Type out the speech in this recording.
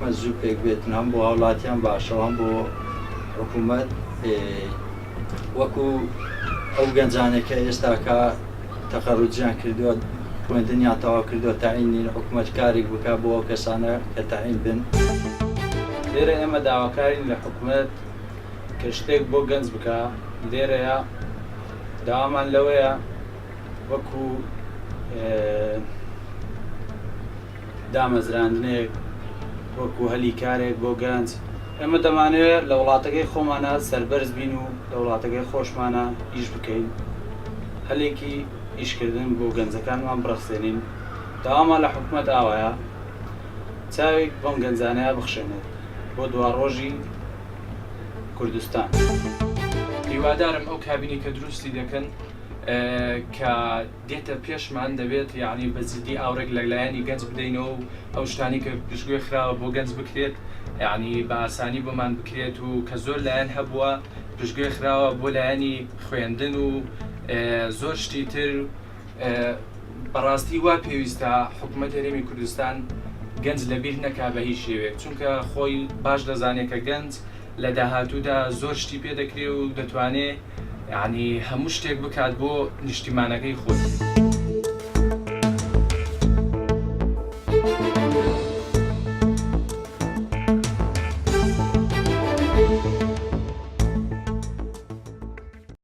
حکومەت زوو پێک بێتن هەم بۆ هاوڵاتیان باشە و هەم بۆ حکومەت وەکو ئەو گەنجانێک کە ئێستاکە تەخەروجیان کردووە خوێندنیان تەواو کردووە تەعین نین حکومەت کارێک بکا بۆ ئەو کەسانە کە تەعین بن. لێرە ئێمە داواکارین لە حکومەت کە شتێک بۆ گەنج بکا، لێرەیە داوامان لەوەیە وەکو دامەزراندنێک وەکو هەلی کارێک بۆ گەنج ئێمە دەمانەوێت لە وڵاتەکەی خۆمانە سەربەرز بین و لە وڵاتەکەی خۆشمانە ئیش بکەین هەلێکی ئیشکردن بۆ گەنجەکانمان بڕەخسێنین داوامان لە حکومەت ئاوایە چاوێک بەم گەنجانەیە بخشێنێت بۆ دواڕۆژی کوردستان. هیوادارم ئەو کابینەی کە دروستی دەکەن کە دێتە پێشمان دەبێت یەعنی بە جدی ئاوڕێک لە لایەنی گەنج بدەینەوە و ئەو شتانەی کە پشتگوێ خراوە بۆ گەنج بکرێت یەعنی بە ئاسانی بۆمان بکرێت و کە زۆر لایەن هەبووە پشتگوێ خراوە بۆ لایەنی خوێندن و زۆر شتی تر بەڕاستی وا پێویستە حکومەت هەرێمی کوردستان گەنج لەبیر نەکا بە هیچ شێوەیەک چونکە خۆی باش دەزانێت کە گەنج لە داهاتوودا زۆر شتی پێ دەکرێ و دەتوانێ یەعنی هەموو شتێک بکات بۆ نیشتیمانەکەی خۆی.